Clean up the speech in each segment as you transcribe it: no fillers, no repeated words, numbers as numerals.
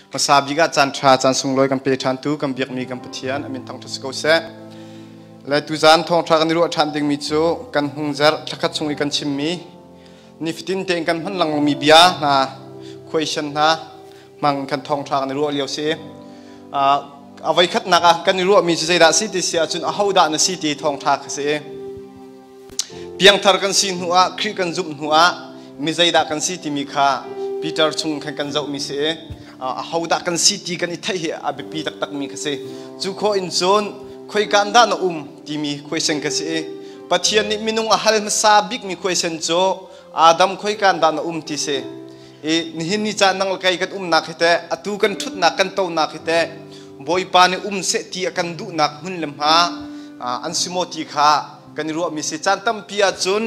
Hmasa bik ah caan ṭha caan sunglawi kan pe ṭhantu kan biakmi kan Pathian a min thangṭhat si ko seh. Le tuzaan thawngṭha kan i ruah ṭhan dingmi cu kan hung zerh thlakhat chung i kan chimmi nifatin tein kan hman lengmangmi bia hna question hna hmang kan thawngṭha kan i ruah lio si. A voikhatnak ah kan i ruahmi cu zeidah si ti si ahcun ahodah na si ti thawngṭha kha si. Piangthar kan si hnu ah Khrih kan zumh hnu ah mi zeidah kan si timi kha Peter chung khan kan zohmi si i ahodah kan si ti kan i theih hi a biapi taktakmi kha si. Cu khawh in cun khoika dah na um timi question kha si i Pathian nih minung a hal hmasa bikmi question cu Adam khoika dah na um ti si. I nihin ni caan nang le kei kan umnak hi teh atu kan ṭhutnak kan tonak hi teh Bawipa nih um seh ti a kan duhnak hmun le hma an si maw ti kha kan i ruahmi si. Caan tampi ahcun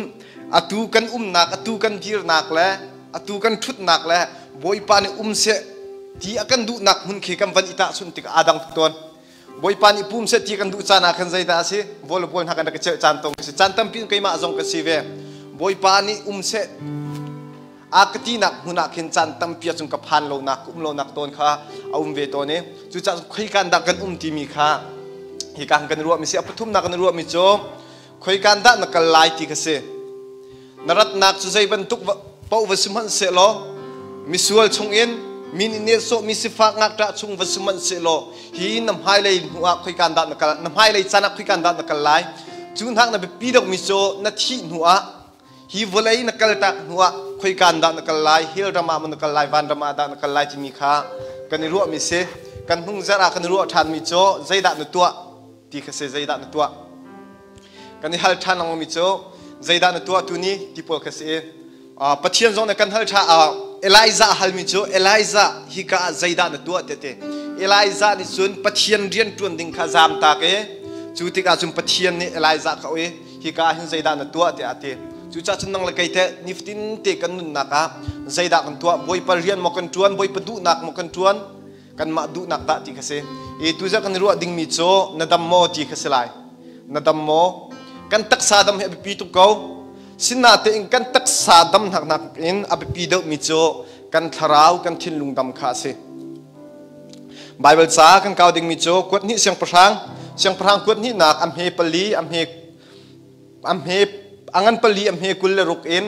atu kan umnak, atu kan dirnak le atu kan ṭhutnak le Bawipa nih um seh ti a kan duhnak hmun khi kan van i tahchunh tikah aa dang tuk tawn. Bawipa nih pum seh ti kan duh caan ah khan zeidah a si? Volleyball hna kan rak i celh caan tong si. Caan tampi in keimah zong ka si ve. Bawipa nih um seh a ka tinak hmun ah khin caan tampi ahcun ka phan lonak, ka um lonak tawn kha a um ve tawn i cucaah khoikan dah kan um timi kha hika kan ruahmi si. A pathumnak kan ruahmi cu khoikan dah na kal lai ti kha si. Na ratnak cu zei bantuk paoh va si hmanhsehlaw misual chungin mi nih nehsawh mi sifak ngakṭah chung va si hmanhsehlaw hi na hmailei hnu ah khoikan dah na kal na hmailei caan ah khoikan dah na kal lai? Cu hnak na biapi deuhmi cu na thih hnu ah hi vawlei na kaltak hnu ah khoikan dah na kal lai? Hell ram ah maw na kal lai, van ram ah dah na kal lai timi kha kan i ruahmi si. Kan hnung zarh ah kan i ruah ṭhanmi cu zeidah na tuah ti kha si. Zeidah na tuah kan i hal ṭhan lengmangmi cu zeidah na tuah tu ni ti pawl kha si i Pathian zong nih kan hal ṭha. Elijah a halmi cu, "Elijah, hika ah zeidah na tuah?" ti ti. Elijah nih cun Pathian rian ṭuan ding kha zaam tak i cu tikah cun Pathian nih Elijah kha oi hika ah hin zeidah na tuah tiah a ti. Cucaah cun nang le kei teh nifatin te kan nunnak ah zeidah kan tuah? Bawipa rian maw kan ṭuan, Bawipa duhnak maw kan ṭuan, kanmah duhnak dah ti kha si. I tuzarh kan i ruah dingmi cu na dam maw ti kha si lai. Na dam maw? Kan taksa dam hi a biapi tuk ko. Sinatein kan taksa dam nak in a biapi deuhmi cu kan thlarau, kan thinlung dam kha a si. Bible ca kan kau dingmi cu kuat hnih siangpahrang, siangpahrang kuat hnihnak a hme pali, a hme a hme a ngan pali, a hme 26 in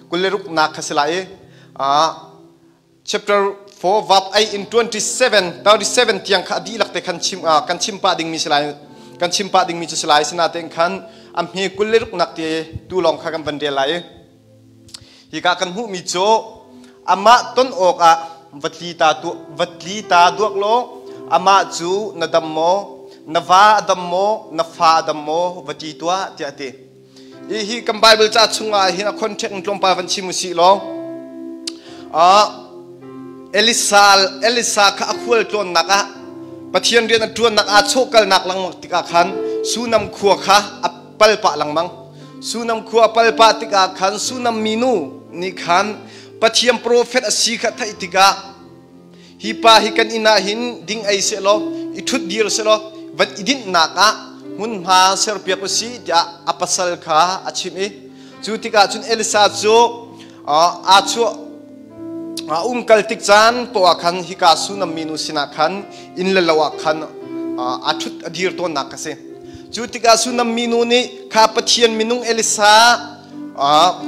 26 nak kha si lai i chapter 4 verse 8 in 27 37 tiang kha dihlak te khan chim kan chim pah dingmi si lai, kan chim pah dingmi cu si lai. Sinatein khan a hme 26 nak te tu lawng kha kan van rel lai. Hika kan hmuhmi cu amah ton awkah va tli ta tu va tli ta duak law amah cu, "Na dam maw? Na va a dam maw? Na fa a dam maw?" va ti tuah tiah a ti. Hi kan Bible ca chungah hin a context in tlawmpal van chim usih law, Elisa Elisa kha a khual tlawnnak ah, Pathian rian a ṭuannak aa chawhkalnak lengmang tikah khan Sunam khua kha a pal pah lengmang. Sunam khua a pal pah tikah khan Sunam minu nih khan Pathian profet a si kha theih tikah, "Hi pa hi kan inn ah hin ding ei sehlaw, i ṭhut dir sehlaw, van i dinhnak ah hmunhma serpiak u si," tiah a pasal kha a chimh i cu tikah cun Elisa cu aa chuah a umkal tik caan poah khan hika Sunam minu sinah khan inn le lo ah khan a ṭhut a dir tawnnak a si. Cu tikah Sunam minu nih kha Pathian minung Elisa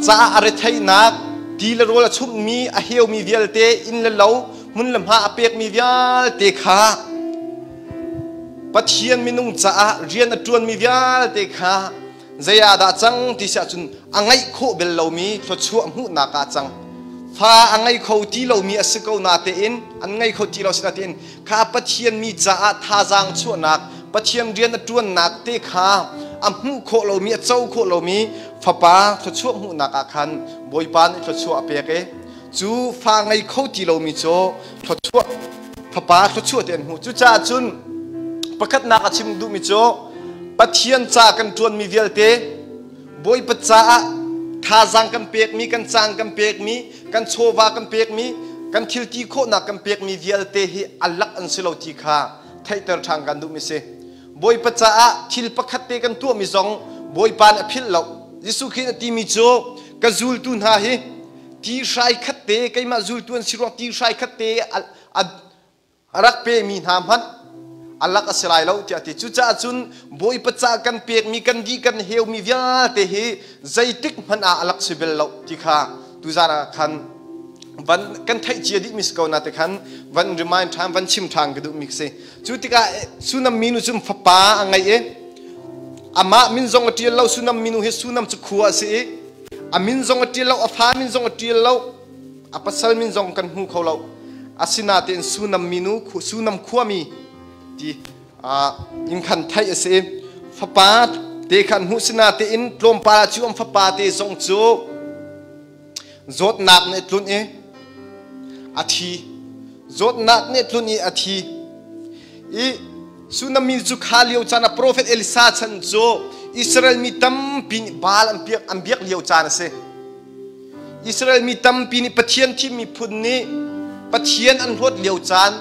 caah a retheihnak, ti le rawl a chumhmi, a heumi vialte, inn le lo, hmun le hma a pekmi vialte kha, Pathian minung caah rian a ṭuanmi vialte kha zei ah dah cang ti si ahcun a ngeih khawh bel lomi thluachuah hmuhnak ah cang. Fa a ngei kho ti lomi a si ko natein, an ngei kho ti lo si natein kha Pathian mi caah thazaang chuahnak, Pathian rian a ṭuannak te kha a hmuh khawh lomi, a co khawh lomi fapa thluachuah hmuhnak ah khan Bawipa nih thluachuah a pek i cu fa ngei kho ti lomi cu thluachuah fapa thluachuah te an hmuh. Cucaah cun pakhatnak a chim duhmi cu Pathian ca kan ṭuanmi vialte, Bawipa caah thazaang kan pekmi, kan caan kan pekmi, kan chawva kan pekmi, kan thil ti khawhnak kan pekmi vialte hi a lak an si lo ti kha theihter ṭhan kan duhmi si. Bawipa caah thil pakhat te kan tuahmi zong Bawipa nih a philh lo. Jesuh Khrih a timi cu ka zultu hna hi ti hrai khat te, keimah zultu an si ruang ti hrai khat te a A rak pemi hna hmanh a lak a si lai lo tiah a ti. Cucaah cun Bawipa ca kan pekmi kan dih kan heumi vialte hi zeitik hmanh ah a lak si bel lo ti kha tuzan ah khan van kan theih cia dihmi si ko na te khan van remind ṭhan van chim ṭhan ka duhmi si. Cu tikah Sunam minu cu fapa a ngei i amah min zong a ṭial lo Sunam minu hi Sunam cu khua a si i a min zong a ṭial lo a fa min zong a ṭial lo a pasal min zong kan hmu kho lo asinain Sunam minu Sunam khuami ti in khan theih a si fapa te khan hmuh sinatein tlawmpal ah cu an fapa te zong cu zawtnak nih tlun i a thi zawtnak nih tlun i a thi i Sunam mi cu kha lio caan ah profet Elisa chan cu Israel mi tampi nih Baal an biak an biak lio caan a si Israel mi tampi nih Pathian thim miphun nih Pathian an hlawt lio caan,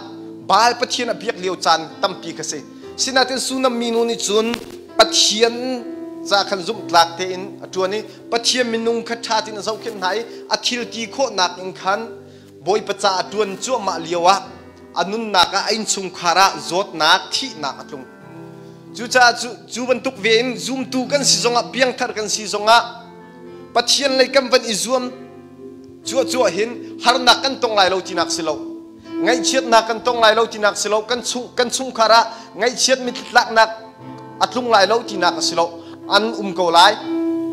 Baal Pathian a biak lio caan tampi kha si. Sinain Sunam minu nih cun Pathian ca khan zumhtlak tein a ṭuan i Pathian minung kha ṭha tein a zohkhenh hna i a thil ti khawhnak in khan Bawipa ca a ṭuan cuahmah lio ah a nunnak ah a innchungkhar ah zawtnak thihnak a tlung. Cucaah cu, cu bantuk ve in zumtu kan si zongah piangthar kan si zongah Pathian lei kan van i zuam cuahcuah hin harnak kan tong lai lo tinak si lo. Ngaihchiatnak kan tong lai lo tinak si lo. Kan chung kan chungkhar ah ngaihchiat mittlaknak a tlung lai lo tinak a si lo. An um ko lai.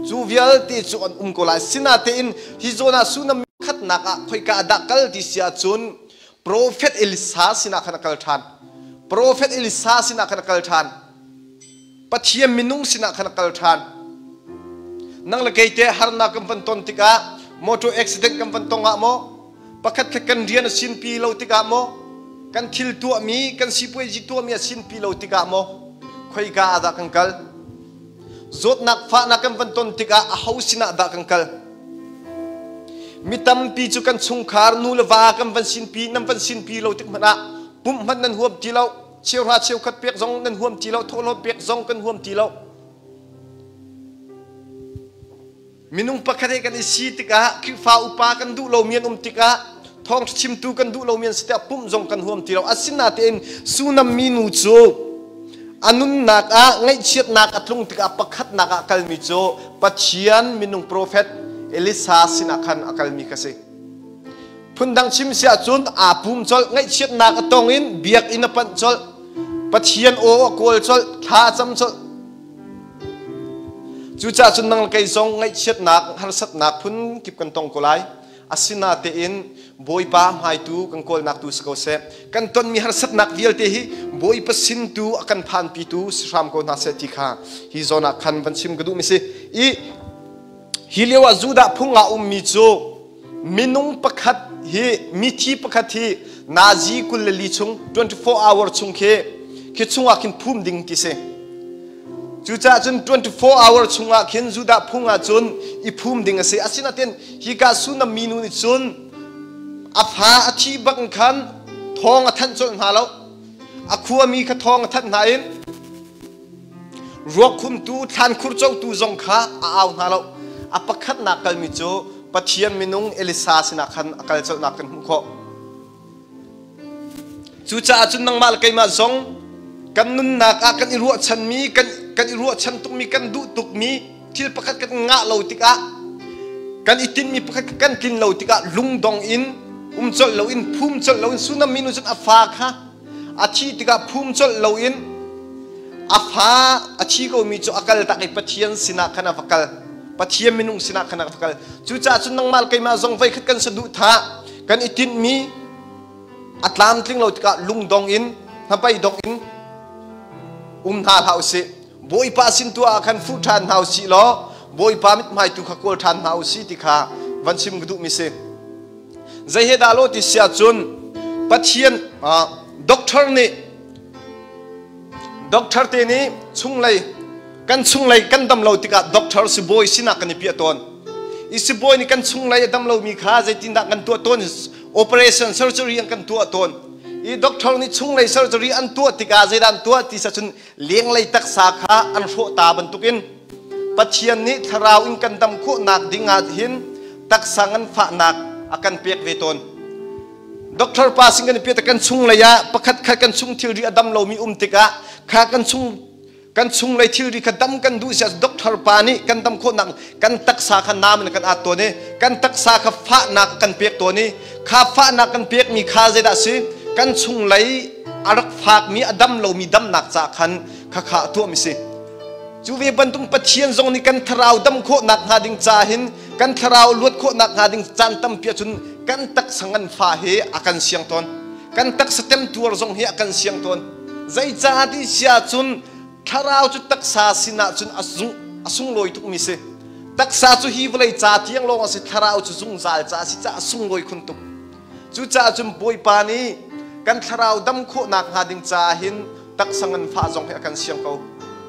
Cu vialte cu an um ko lai. Sinatein hi zawn ah sunam khatnak ah khoika dah kal ti si ahcun Prophet Elisa sinah khan a kal ṭhan. Prophet Elisa sinah khan a kal ṭhan. Pathian minung sinah khan a kal ṭhan. Nang le kei te harnak kan van ton tikah motor accident kan van tong ah maw pakhat khat kan rian a sinpi lo tikah maw kan thil tuahmi kan sipuazi tuahmi a sinpi lo tikah maw khoika ah dah kan kal zawtnak fahnak kan van ton tikah aho sinah dah kan kal mi tampi cu kan chungkhar nu le va kan van sinpi nan van sinpi lo tik hmanh ah pumh hmanh nan huam ti lo cheuhra cheukhat pek zong nan huam ti lo thawhlawm pek zong kan huam ti lo minung pakhat he kan i si tikah Khrihfa upa kan duh lomi an um tikah thawngṭha chimtu kan duh lomi an si tikah pumh zong kan huam ti lo asinatein Sunam minu cu a nunnak ah ngaihchiatnak a tlung tikah pakhatnak ah kalmi cu Pathian minung profet Elisa sinah khan a kalmi kha si Phundang chim si ahcun aa pum colh, ngaihchiatnak a tong in biakinn a panh colh, Pathian aw a kawl colh, thla a cam colh. Cucaah cun nang le kei zong ngaihchiatnak, harsatnak phun kip kan tong ko lai. Asinatein Bawipa hmaitu kan kawlnak tu si ko seh. Kan tonmi harsatnak vialte hi Bawipa sin tu a kan phanpitu si hram ko hna seh ti kha hi zawn ah khan van chim ka duhmi si. I hi lio ah Judah phung ah ummi cu Minung pakhat hi mithi pakhat hi nazi 24 chung 24 hour chung khi khi chungah khin phum ding ti si. Cucaah cun 24 hour chungah khin Judah phung ah cun i phum ding a si. Asinain hika Sunam minu nih cun a fa a thi bak khan thawng a thanh colh hna lo. A khuami kha thawng a thanh hna in Ruakkhumtu, thlankhur cotu zong kha a au hna lo. A pakhatnak kalmi cu Pathian minung Elisa sinah khan a kal colhnak kan hmuh khawh. Cucaah cun nangmah le keimah zong kan nunnak ah kan i ruahchanmi, kan, kan i ruahchan tukmi, kan duh tukmi thil pakhat kan ngah lo tikah, kan i tinhmi pakhat kan tlin lo tikah lungdong in um colh loin, phum colh loin Sunam minu cun a fa kha A thih tikah phum colh loin a fa a thi komi cu a kal tak i Pathian sinah khan a va kal. Pathian minung sinah khan a va kal. Cucaah cun nangmah le keimah zong voikhat kan saduhthah kan i tinhmi a tlamtling lo tikah lungdong in hnabeidong in um hna hlah usih. Bawipa sin tu ah khan fuh ṭhan hna usih law Bawipa mithmai tu kha kawl ṭhan hna usih ti kha van chim ka duhmi si. Zei he dah lo ti si ahcun Pathian doctor nih doctor te nih chunglei kan chunglei kan dam lo tikah doctor sibawi sinah kan i piah tawn. I sibawi nih kan chunglei a dam lomi kha zeitindah kan tuah tawn operation surgery an kan tuah tawn. I doctor nih chunglei surgery an tuah tikah zeidah an tuah ti si ahcun lenglei taksa kha an hrawh ta bantukin Pathian nih thlarau in kan dam khawhnak ding ah hin taksa nganfahnak a kan pek ve tawn. Doctor pa sin kan i piah kan chung lei ah pakhat khat kan chung thilri a dam lomi um tikah kha kan chung kan chunglei thilri kha dam kan duh siah doctor pa nih kan dam khawhnak kan taksa kha nam in kan at tawn i kan taksa kha fahnak kan pek tawn i kha fahnak kan pekmi kha zeidah si kan chunglei a rak fakmi a dam lomi damnak ca khan kha kha a tuahmi si. Cu ve bantuk Pathian zong nih kan thlarau dam khawhnak hnga ding ca hin kan thlarau luat khawhnak hnga ding caan tampi ahcun kan taksa nganfah hi a kan siang tawn. Kan taksa temtuar zong hi a kan siang tawn. Zeicah ti si ahcun thlarau cu taksa sinah cun a sunglawi tukmi si. Taksa cu hi vawlei ca tiang lawng a si, thlarau cu zungzal ca a si caah a sunglawi khun tuk. Cucaah cun Bawipa nih kan thlarau dam khawhnak hnga ding caah hin taksa nganfah zong hi a kan siang ko.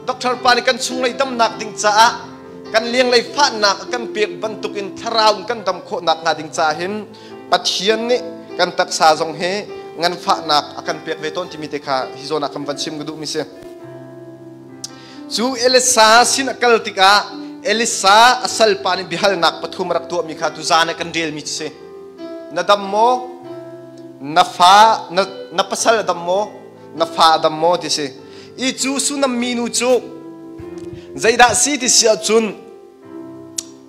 Doctor pa nih kan chunglei damnak ding caah kan lenglei fahnak a kan pek bantukin thlarau in kan dam khawhnak hnga ding caah hin Pathian nih kan taksa zong hi nganfahnak a kan pek ve tawn timi te kha hi zawn ah kan van chim ka duhmi si. Cu Elisa sin a kal tikah Elisa a salpa nih biahalnak pathum a rak tuahmi kha tuzaan ah kan relmi cu si. Na dam maw? Na fa na, na pasal a dam maw? Na fa a dam maw ti si. I cu Sunam minu cu zeidah si ti si ahcun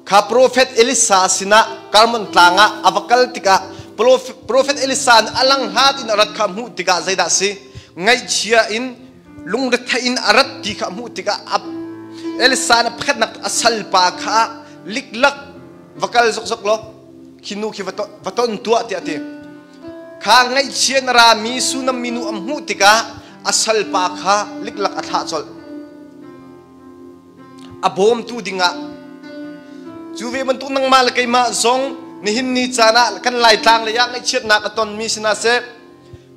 Kha profet Elisa sinah Karmon tlang ah a va kal tikah profet Elisa nih a langhlat in a rat kha a hmuh tikah zeidah a si? Ngaihchia in lungrethei in a rat ti kha a hmuh tikah Elisa nih pakhatnak a salpa kha liklak va kal zokzok law khi nu khi va ton tuah tiah a ti. Kha ngaihchia in a rami Sunam minu a hmuh tikah a salpa kha liklak a thlah colh. A bawmtu dingah cu ve bantuk nangmah le keimah zong nihin ni caan ah kan laitlang lei ah ngaihchiatnak a tonmi si hna seh,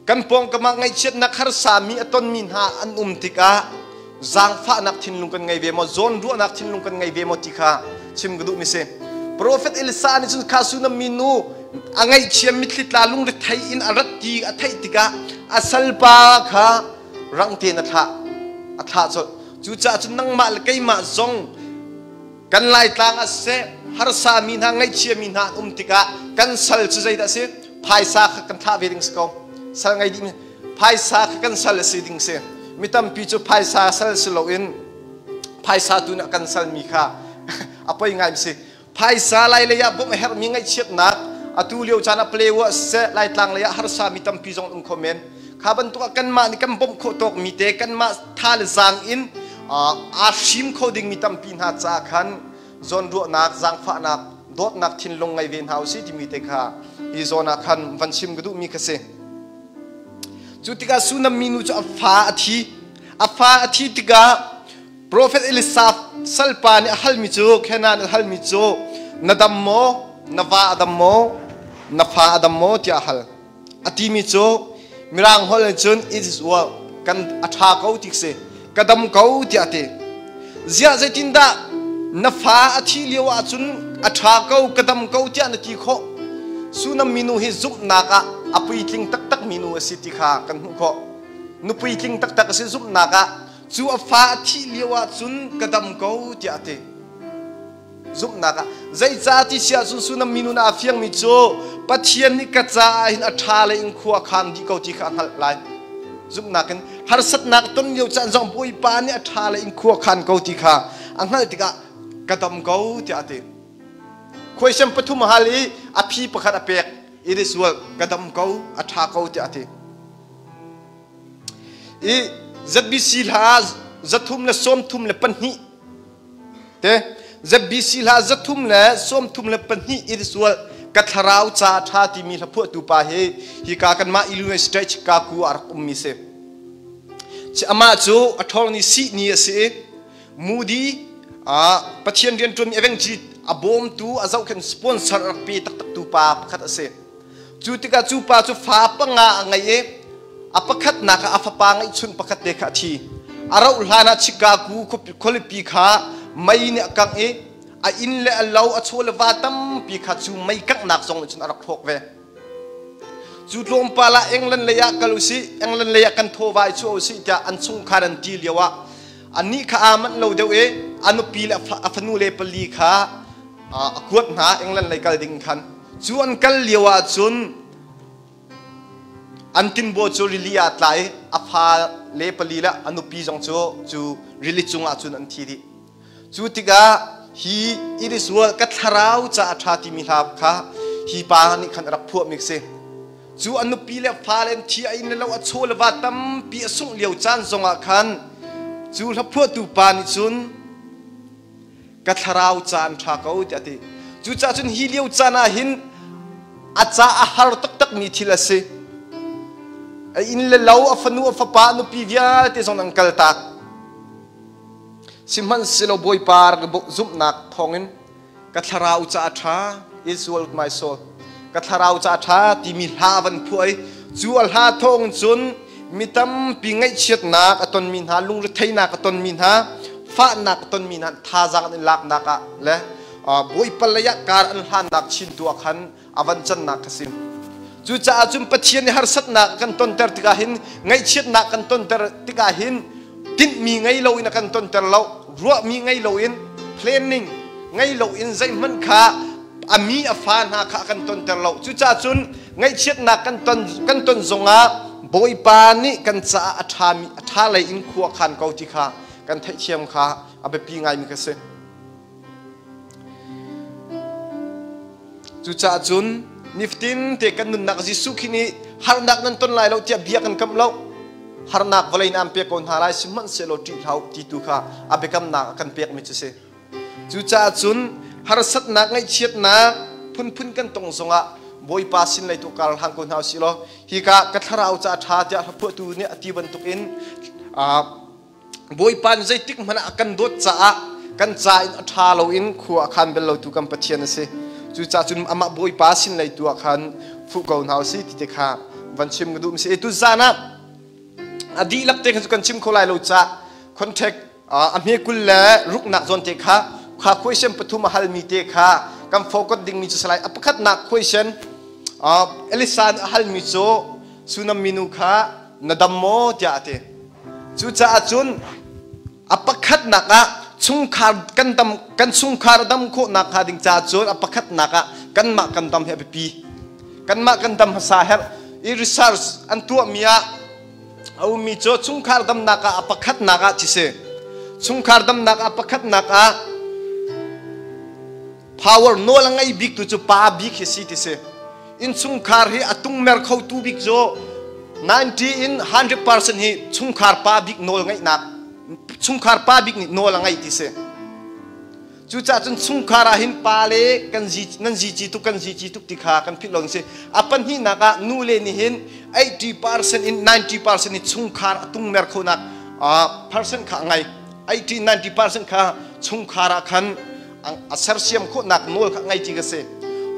kan pawngkam ah ngaihchiatnak harsami a tonmi hna an um tikah zaangfahnak thinlung kan ngei ve maw, zawnruahnak thinlung kan ngei ve maw ti kha chim ka duhmi si. Profet Elisa nih cun kha Sunam minu a ngaihchia mitthli tla lungrethei in a rat ti a theih tikah a salpa kha rang tein a thlah a thlah colh. Cucaah cun nangmah le keimah zong kan Laitlang ah siseh harsa mi hna ngaihchia mi hna an um tikah kan sal cu zeidah a si? Phaisa kha kan thlah ve ding si ko. Sal ngei dih phaisa kha kan sal a si ding si. Mi tampi cu phaisa sal si loin phaisa tu nih a kan salmi kha a poi ngai mi si. Phaisa lai lei ah bawmh a herhmi ngaihchiatnak atu lio caan ah Palewa siseh Laitlang lei ah harsa mi tampi zong an um kho men. Kha bantuk ah kanmah nih kan bawmh khawh tawkmi te kanmah tha le zaang in aa hrim kho dingmi tampi hna caah khan zawnruahnak, zaangfahnak, dawtnak thinlung ngei ve hna usih timi te kha hi zawn ah khan van chim ka duhmi kha si. Cu tikah Sunam minu cu a fa a thi. A fa a thi tikah Profet Elisa salpa nih a halmi cu Kenan a halmi cu na dam maw, na va a dam maw, na fa a dam maw tiah a hal. A timi cu Mirang holh in cun it is well, kan a ṭha ko ti si, ka dam ko tiah a ti. Ziah zeitindah na fa a thih lio ahcun a ṭha ko, ka dam ko tiah na ti khawh? Sunam minu hi zumhnak ah a puitling taktak minu a si ti kha kan hmuh khawh. Nupui tling taktak a si zumhnak ah Cu a fa a thih lio ahcun ka dam ko tiah a ti. Zumhnak ah zeicah ti si ahcun Sunam minu aa fiangmi cu Pathian nih ka caah hin a ṭha le in khua khaan dih ko ti kha a hngalh lai. Zumhnak in harsatnak ton lio caan zong Bawipa nih a ṭha le in khua khaan ko ti kha a hngalh tikah ka dam ko tiah a ti. Khuaisem pathum a hal i a phi pakhat a pek. It is well, ka dam ko, a ṭha ko tiah a ti. I ZBC hla 332 te ZBC hla 332 it is well ka thlarau ca tha timi hla phuahtu pa hi hika kanmah Illinois State Chicago ah rak ummi si. Amah cu attorney sihni a si i Moody Pathian rianṭuanmi evangelist a bawmtu a zohkhenh sponsor a rak pe taktaktu pa pakhat a si. Cu tikah cu pa cu fa panga a ngei i a pakhatnak ah a fapa ngeihchun pakhat te kha a thi. A rauh hlan ah Chicago khualipi kha mei nih a kangh i a inn le a lo a chaw le va tampi kha cu mei kanghnak zong nih cun a rak hrawk ve. Cu tlawmpal ah England lei ah kal usih, England lei ah kan thaw vai chuah usih tiah an chungkhar an ti lio ah anih kha aa manh lo deuh i a nupi le a fanu le pali kha a kuat hna England lei kal ding khan. Cu an kal lio ah cun An tinbaw cu rili ah a tla i a fale pali le a nupi zong cu cu rili cungah cun an thi dih. Cu tikah hi it is well ka thlarau ca a ṭha timi hla kha hi pa nih khan a rak phuahmi a si. Cu a nupi le fale an thi a inn le lo a chaw le va tampi a sungh lio caan zongah khan cu hla phuahtu pa nih cun ka thlarau ca an ṭha ko tiah a ti. Cucaah cun hi lio caan ah hin a ca a har taktakmi thil a si. A inn le lo, a fanu, a fapa, a nupi vialte zong an kaltak. Sihmanhsehlaw Bawipa rak zumhnak thawngin ka thlarau ca a ṭha, is well with my soul. Ka thlarau ca a ṭha timi hla a van phuah i cu a hla thawng cun mi tampi ngaihchiatnak a tonmi hna, lungretheihnak a tonmi hna, fahnak a tonmi hna thazaang an i laknak ah le Bawipa lei ah kar an hlannak chin tu ah khan a van cannak kha si. Cucaah cun Pathian nih harsatnak a kan tonter tikah hin ngaihchiatnak kan tonter tikah hin tinhmi ngei loin a kan tonter lo, ruahmi ngei loin planning ngei loin zeihmanh kha a mi a fa hna kha a kan tonter lo. Cucaah cun ngaihchiatnak kan ton kan ton zongah Bawipa nih kan caah a ṭhami a ṭha lei in khua khan ko ti kha kan theihthiam kha a biapi ngaimi kha si. Cucaah cun nifatin te kan nunnak Jesuh Khrih nih harnak nan ton lai lo tiah bia kan kamh lo. Harnak vawlei in aan pek ko hna lai sihmanhsehlaw ṭih hlah u ti tu kha a biakamnak a kan pekmi cu si. Cucaah cun harsatnak ngaihchiatnak phunphun kan tong zongah Bawipa sin lei tu kar hlang ko hna usih law hika ka thlarau ca ṭha tiah hlaphuahtu nih a ti bantukin Bawipa nih zeitik hmanh ah a kan dawt caah kan ca in a ṭha loin khua a khan bal lotu kan Pathian a si. Cucaah cun amah Bawipa sin lei tu ah khan fuh ko hna usih ti te kha van chim ka duh mi si. Tu zan ah a dihlak te kha cu kan chim kho lai lo caah contact a hme 20 le ruknak zawn te kha kha question pathum a halmi te kha kan focus dingmi cu salai. A pakhatnak question Elisa nih a halmi cu Sunam minu kha na dam maw tiah a ti. Cucaah cun a pakhatnak ah chungkhar kan dam kan chungkhar dam khawhnak hnga ding caah cun a pakhatnak ah kanmah kan dam hi a biapi. Kanmah kan dam hmasa herh. I research an tuahmi ah a ummi cu chungkhar damnak ah a pakhatnak ah ci si. Chungkhar damnak ah pakhatnak ah power nawl a ngei bik tu cu pa bik hi si ti si. Innchungkhar hi a tungmer khotu bik cu 90 in 100% hi chungkhar pa bik nawl ngeihnak chungkhar pa bik nih nawl a ngei ti si. Cucaah cun chungkhar ah hin pa le kan zi nan zici tuk kan zici tuk ti kha kan philh lo si. A pahnihnak ah nu le nih hin 80% in 90% hi chungkhar a tungmer khonak percent kha a ngei. 80 90% kha chungkhar ah khan a sersiam khawhnak nawl kha ngei ti ka si.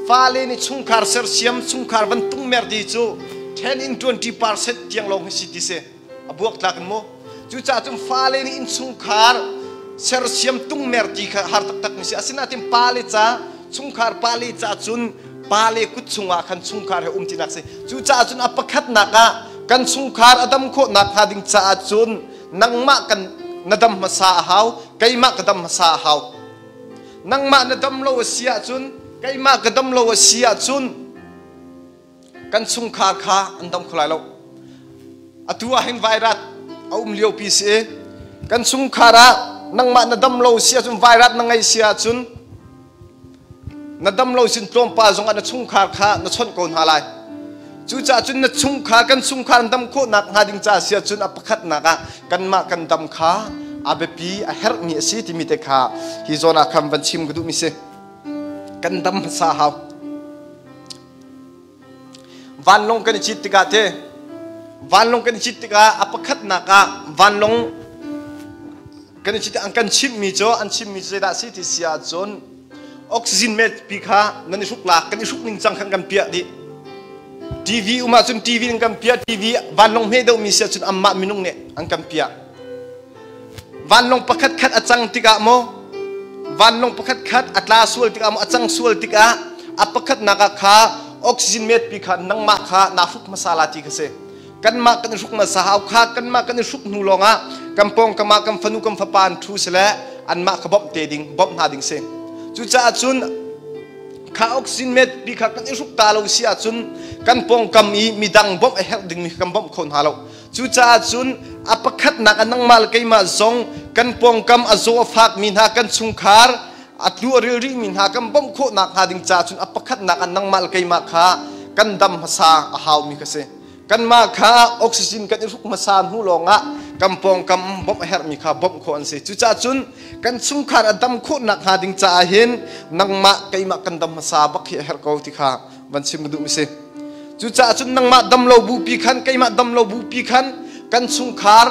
Fale nih chungkhar sersiam, chungkhar van tungmer ti cu 10 in 20% tiang lawng hi si ti si. A buak tlak in mu. Cucaah cun fale nih innchungkhar sersiam tungmer ti kha har taktak mi si. Asinain pale ca, chungkhar pale ca cun pale kut chungah khan chungkhar he um tinak si. Cucaah cun a pakhatnak ah kan chungkhar a dam khawhnak hnga ding caah cun nangmah kan na dam hmasa a hau keimah ka dam hmasa a hau nangmah na dam lo a si ahcun keimah ka dam lo a si ahcun kan chungkhar kha an dam kho lai lo atu ah hin vairat a um lio pi si kan chungkhar ah nangmah na dam lo si ahcun vairat na ngei si ahcun Na dam lo sin tlawmpal zongah na chungkhar kha na chawnh ko hna lai. Cucaah cun na chungkhar kan chungkhar an dam khawhnak hnga ding ca si ahcun a pakhatnak ah kanmah kan dam kha a biapi a herhmi a si timi te kha hi zawn ah khan van chim ka duhmi si. Kan dam hmasa hau. Vanlawng kan i cit tikah te vanlawng kan i cit tikah a pakhatnak ah vanlawng kan i cit an kan chimhmi cu an chimmi cu zeidah a si ti si ahcun oxygen met pi kha nan i hruk lak kan i hruk ning cang khan kan piah dih TV um ahcun TV in kan piah TV vanlawng hme deuhmi si ahcun anmah minung nih an kan piah Vanlawng pakhat khat a cang tikah maw vanlawng pakhat khat a tla sual tikah maw a cang sual tikah a pakhatnak ah kha oxygen met pi kha nangmah kha naa hruk hmasa la ti kha si. Kanmah kan i hruk hmasa hau kha kanmah kan i hruk hnu lawngah kan pawngkam ah kan fanu kan fapa an ṭhu sile anmah kha bawmh te ding bawmh hna ding si. Cucaah cun Kha oxygen met pi kha kan i hruk ta lo si ahcun kan pawngkam i midang bawmh a herh dingmi kan bawmh kho hna lo. Cucaah cun a pakhatnak a nangmah le keimah zong kan pawngkam a zaw a fakmi hna kan chungkhar a tlu a ril rihmi hna kan bawmh khawh nakhnga ding caah cun a pakhatnak ah nangmah le keimah kha kan dam hmasa a haumi kha si. Kanmah kha oxygen kan i hruk hmasa hnu lawngah kan pawngkam bawmh a herhmi kha bawmh khawh an si. Cucaah cun kan chungkhar a dam khawh nakhnga ding caah hin nangmah keimah kan dam hmasa bak hi a herh ko ti kha van chim ka duhmi si. Cucaah cun nangmah dam lo bupi khan keimah dam lo bupi khan kan chungkhar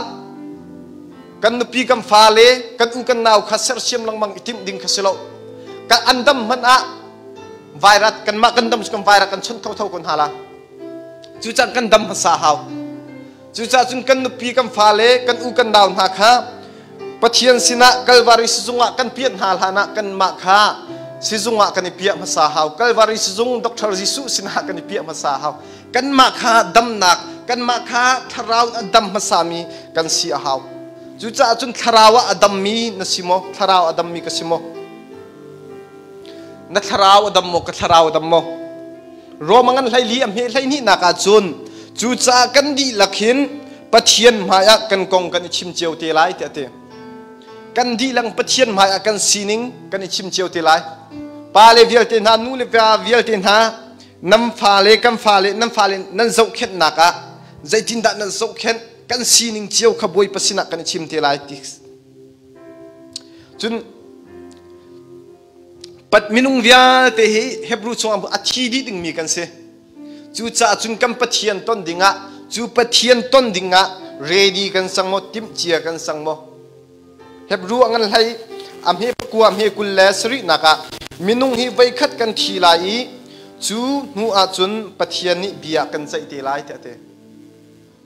kan nupi kan fale kan u kan nau kha sersiam lengmang i timh ding kha si lo. Kan an dam hmanh ah virus kanmah kan dam kan virus kan chawnh thotho ko hna la. Cucaah kan dam hmasa hau. Cucaah cun kan nupi kan fale kan u kan nau hna kha Pathian sinah Kalvari sizung ah kan piah hna hlan ah kanmah kha sizung ah kan i piah hmasa hau. Kalvari sizung Dr. Jesuh sinah kan i piah hmasa hau. Kanmah kha damnak, kanmah kha thlarau a dam hmasami kan si a hau. Cucaah cun thlarau ah a dammi na si maw? Thlarau a dammi ka si maw? Na thlarau a dam maw? Ka thlarau a dam maw? Rome a ngan hleili a hme hleihnihnak ah cun cucaah kan dihlak hin Pathian hmaiah kan kong kan i chim cio te lai tiah a ti. Kan dihlak Pathian hmaiah kan sining kan i chim cio te lai. Pa le vialte hna, nu le va vialte hna, nan fale, kan fale, nan fale nan zohkhenhnak ah zeitindah nan zohkhenh kan sining cio kha Bawipa sinah kan i chim te lai ti. Cun Pat minung vialte hi Hebrew chungah a thi dih dingmi kan si. Cucaah cun kan Pathian ton dingah cu Pathian ton dingah ready kan sang maw timhcia kan sang maw Hebrew a ngan hlei a hme pakua hme 20 le sarihnak ah minung hi voikhat kan thi lai i cu hnu ah cun Pathian nih bia kan ceih te lai tiah a ti.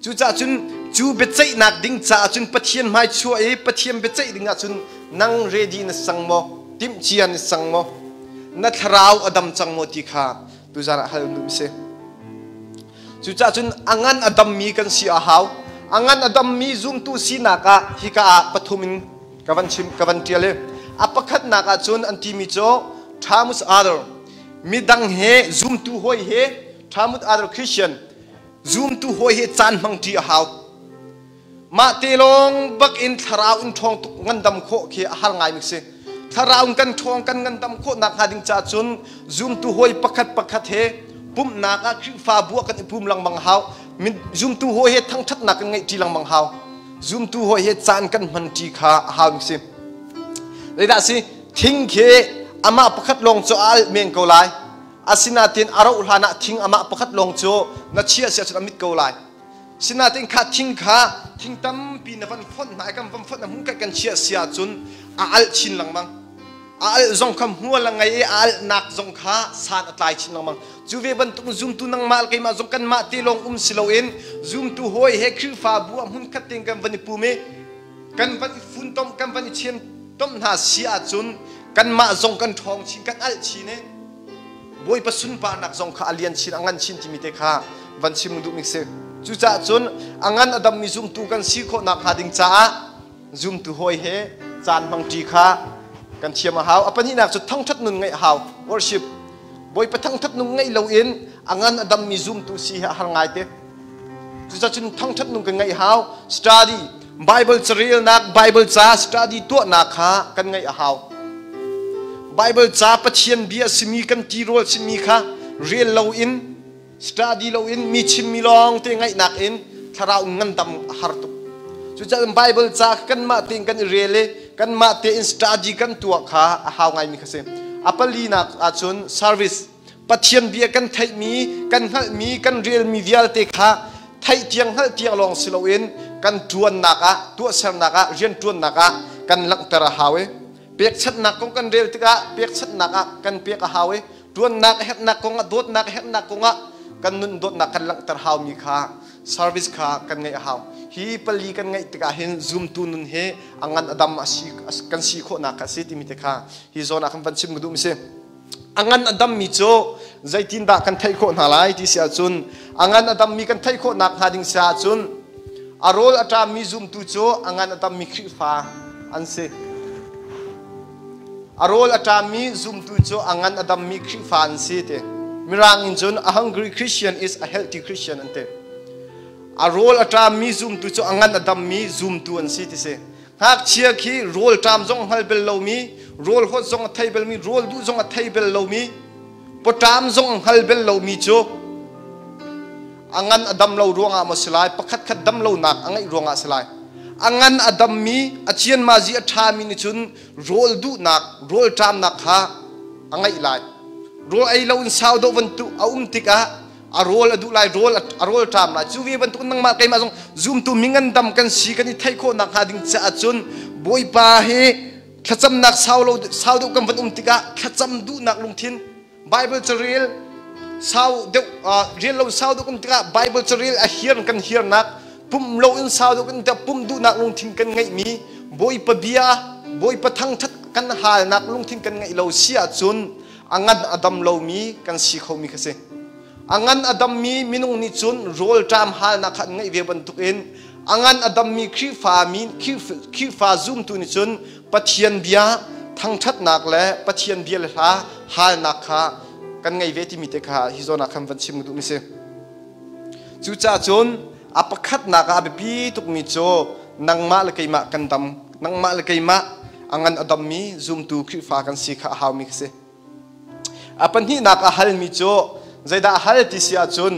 Cucaah cun cu biaceihnak ding caah cun Pathian hmai chuah i Pathian biaceih ding ahcun nang ready na sang maw? Timhcia na sang maw? Na thlarau a dam cang maw ti kha tuzan ah hal duh si. Cucaah cun a ngan a dammi kan si a hau. A ngan a dammi zumtu sinak ah hika ah pathum in ka van chim ka van tial i a pakhatnak ah cun an timi cu Thomas other midang he zumtu hawi he Thomas other Christian Zumtu hawi he caan hmangṭi a hau. Mah te lawng bak in thlarau in ṭhawng tuk ngandam khawh khi a har ngaimi si. Thlarau in kan ṭhawng kan ngandam khawh nakhnga ding caah cun zumtu hawi pakhat pakhat he pumhnak ah Khrihfabu ah kan i pum lengmang hau. Zumtu hawi he thangṭhatnak kan ngeihṭi lengmang hau. Zumtu hawi he caan kan hmanṭi kha a haumi si. Zeidah si? Thing khi amah pakhat lawng cu a alh men ko lai. Asinain a rauh hlan ah thing amah pakhat lawng cu na chiah si ahcun a mit ko lai. Sinain kha thing kha thing tampi na van fonh hna i kan van fonh hmun kan chiah si ahcun a alh chin lengmang. A alh zong kha hmual a ngei i a alhnak zong kha san a tlai chin lengmang. Cu ve bantuk zumtu nangmah le keimah zong kanmah te lawng um si loin zumtu hawi he Khrihfabu ah hmunkhat tein kan van i pum i kan van i funtom kan van i chiantom hna si ahcun kanmah zong kan ṭhawng chin kan alh chin i Bawipa sunparnak zong kha a lian chin a ngan chin timi te kha van chim duhmi si. Cucaah cun a ngan a dammi zumtu kan si khawh nakhnga ding caah zumtu hawi he caan hmangṭi kha kan thiam a hau. A pahnihnak cu thangṭhat nun ngeih a hau. Worship. Bawipa thangṭhat nun ngeih loin a ngan a dammi zumtu si hi a har ngai te. Cucaah cun thangṭhat nun kan ngeih hau. Study. Bible carelnak, Bible ca study tuahnak kha kan ngeih a hau. Bible ca Pathian bia simi kan tirawl simi kha rel loin study loin mi chimmi lawng te ngaihnak in thlarau ngandam a har tuk. Cucaah Bible ca kanmah tein kan i rel i kanmah tein study kan tuah kha a hau ngaimi kha si. A palinak ahcun service Pathian bia kan theihmi, kan hngalhmi, kan relmi vialte kha theih tiang hngalh tiang lawng si loin kan ṭuannak ah, tuahsernak ah, rianṭuannak ah kan langhter a hau i pekchanhnak kong kan rel tikah pekchanhnak ah kan pek a hau i ṭuannak herhnak kong ah dawtnak herhnak kong ah kan nun dawtnak kan langhter haumi kha service kha kan ngeih a hau. Hi pali kan ngeih tikah hin zumtu nun hi a ngan a dam a si kan si khawhnak a si timi te kha hi zawn ah kan van chim duh mi si. A ngan a dammi cu zeitindah kan theih khawh hna lai ti si ahcun a ngan a dammi kan theih khawh nakhnga ding si ahcun a rawl a ṭammi zumtu cu a ngan a dammi Khrihfa an si. A rawl a ṭammi zumtu cu a ngan a dammi Khrihfa an si ti. Mirang in cun a hungry Christian is a healthy Christian an ti. A rawl a ṭammi zumtu cu a ngan a dammi zumtu an si ti si. Ngakchia khi rawl ṭam zong a hngal bel lomi, rawl hawt zong a thei belmi, rawl duh zong a thei bel lomi, pawṭam zong a hngal bel lomi cu a ngan a dam lo ruangah maw si lai, pakhat khat dam lonak a ngeih ruangah si lai. A ngan a dammi, a cianmazi a ṭhami nih cun rawl duhnak, rawl ṭamnak kha a ngeih lai. Rawl ei lo in sau dawh bantuk a um tikah a rawl a duh lai, rawl a rawl ṭam lai. Cu ve bantuk nangmah keimah zong zumtu mingandam kan si kan i theih khawh nakhnga ding caah cun Bawipa hi thlacamnak sau lo sau deuh kan van um tikah thlacam duhnak lungthin Bible carel sau deuh rian lo sau deuh um tikah Bible carel a hiar kan hiarnak pum lo in sau deuh kan pum duhnak lungthin kan ngeihmi Bawipa bia Bawipa thangthat kan halnak lungthin kan ngeih lo si ahcun a ngan a dam lomi kan si khomi kha si. A ngan a dammi minung nih cun rawl ṭam halnak kha an ngeih ve bantukin a ngan a dammi Khrihfa mi Khrihfa zumtu nih cun Pathian bia thangṭhatnak le Pathian bia le hla halnak kha kan ngei ve timi te kha hi zawn ah khan van chim duhmi si. Cucaah cun a pakhatnak ah a biapi tukmi cu nangmah le keimah kan dam nangmah le keimah a ngan a dammi zumtu Khrihfa kan si kha a haumi kha si. A pahnihnak a halmi cu zeidah a hal ti si ahcun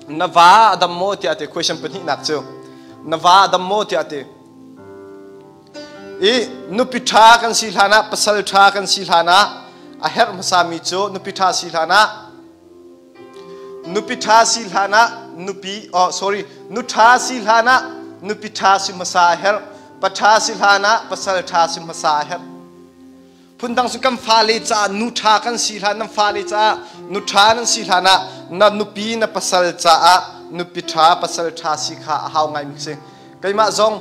na va a dam maw tiah ti question pahnihnak cu na va a dam maw tiah ti i nupi ṭha kan si hlan ah pasal ṭha kan si hlan ah a herh hmasami cu nupi ṭha si hlan ah nupi ṭha si hlan ah nupi oh sorry nu ṭha si hlan ah nupi ṭha si hmasa a herh pa ṭha si hlan ah pasal ṭha si hmasa a herh. Phundang cu kan fale caah nu ṭha kan si hlan nan fale caah nu ṭha nan si hlan ah na nupi na pasal caah nupi ṭha pasal ṭha si kha a hau ngaimi si. Keimah zong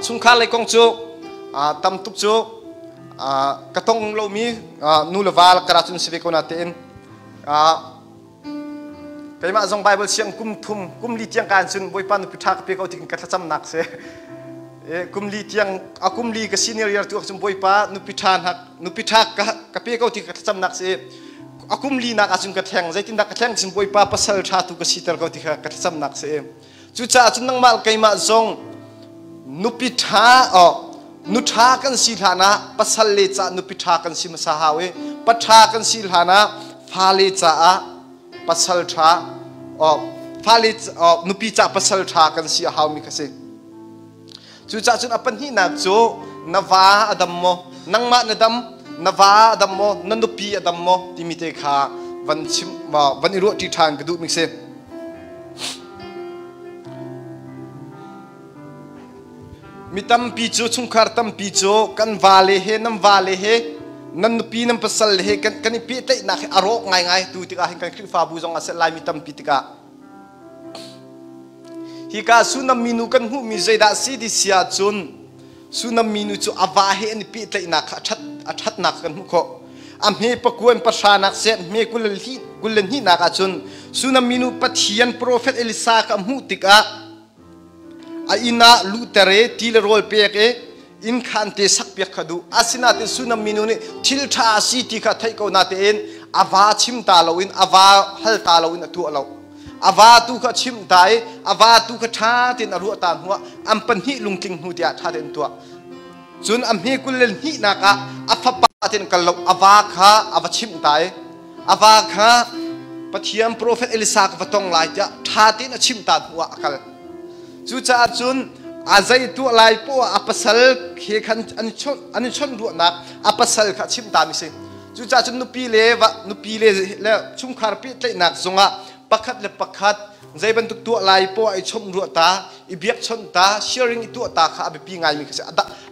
chungkhar lei kong cu tam tuk cu ka tong lomi nu le va kara cun si ve ko na tein Keimah zong Bible siang kum thum, kum li tiang kaan cun Bawipa nupi ṭha ka pe ko ti ka thlacamnak si. Kum li tiang, a kum li ka senior year tu cun Bawipa nupi ṭha hna, nupi ṭha ka, ka pe ko ti ka thlacamnak si. A kum li nak ahcun ka thleng, zeitindah ka thleng cun Bawipa pasal ṭha tu ka siter ko ti kha ka thlacamnak si. Cucaah cun nangmah keimah zong nupi ṭha, oh, nu ṭha kan si hlan ah pasal le caah nupi ṭha kan si hmasa hau i pa ṭha kan si hlan ah fale caah pasal ṭha oh, fale oh, nupi caah pasal ṭha kan si a haumi kha si. Cucaah cun a pahnihnak cu na va a dam maw, nangmah na dam, na va a dam maw, na nupi a dam maw timi te kha van chim van i ruahṭi ṭhan ka duhmi si. Mi tampi cu chungkhar tampi cu kan vale he nan vale he nan nupi nan pasal he kan kan i pehtlaihnak hi a rawk ngaingai tu tikah hin kan Khrihfabu zong ah seh Laimi tampi tikah Hika Sunam minu kan hmuhmi zeidah a si ti si ahcun Sunam minu cu a va he an i pehtlaihnak kha a ṭhatnak kan hmuh khawh. A hme pakuan pahranak seh hme 22 nak ahcun Sunam minu Pathian profet Elisa kha a hmuh tikah a inn ah luhter i ti le rawl pek i inn kha an te sakpiak kha duh. Asinain Sunam minu nih thil ṭha a si ti kha theih ko natein a va chim ta loin a va hal ta loin a tuah lo. A va tu kha a chimh ta i a va tu kha ṭha tein a ruah ta hnuah an pahnih lungtling hnu tiah ṭha tein tuah. Cun a hme 22nak ah a fapa tein kal lo a va kha a va chimh ta i a va kha Pathian profet Elisa ka va tong lai tiah ṭha tein a chimh ta hnuah a kal. Cucaah cun a zei tuah lai poah a pasal he khan an i chawnh ruahnak a pasal kha a chimh ta mi si. Cucaah cun nupi le nupi le, le chungkhar pehtlaihnak zongah pakhat le pakhat zei bantuk tuah lai poah i chawmh ruah ta, i biakchawnh ta, sharing i tuah ta kha a biapi ngaimi kha si.